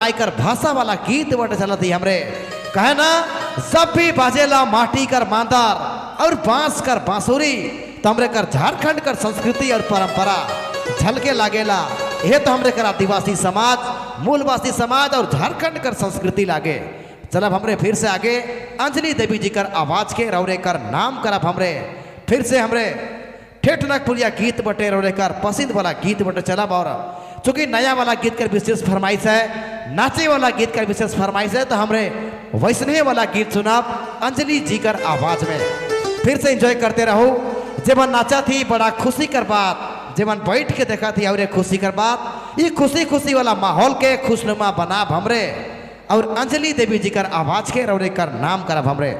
आयकर भाषा वाला गीत बट चलत ही हमरे कहे ना, जब भी बाजेला माटी कर मांदार और बांस कर बांसुरी तो हमरे कर झारखंड कर संस्कृति और परंपरा झलके लागेला। ये तो हमरे कर आदिवासी समाज, मूलवासी समाज और झारखंड कर संस्कृति लागे। चलब हमरे फिर से आगे अंजलि देवी जी कर आवाज के रौरे कर नाम करब हमरे फिर से हमरे ठेठ नागपुरिया गीत बटे रौरे कर पसंद वाला गीत बटे चलब। और चूंकि नया वाला गीत कर विशेष फरमाइश है, नाचे वाला गीत कर विशेष फरमाइश है, तो हमरे वैष्णव वाला गीत सुनाब अंजलि जी कर आवाज में। फिर से एंजॉय करते रहो। जेमन नाचा थी बड़ा खुशी कर बात, जेमन बैठ के देखा थी और खुशी कर बात, ये खुशी खुशी वाला माहौल के खुशनुमा बनाब हमरे और अंजलि देवी जी कर आवाज के रौरे कर नाम करब हमरे।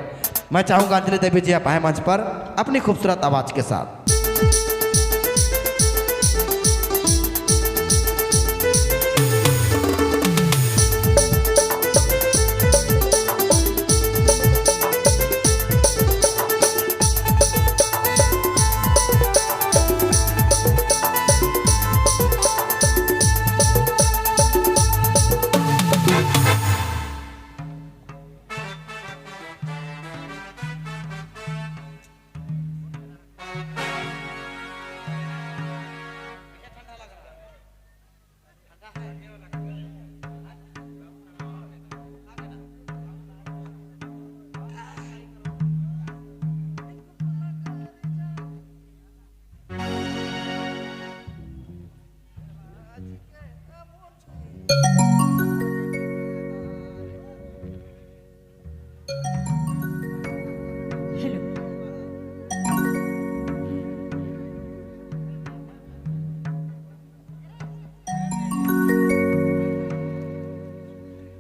मैं चाहूंगा अंजलि देवी जी आप आए मंच पर अपनी खूबसूरत आवाज के साथ। हेलो।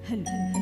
हेलो।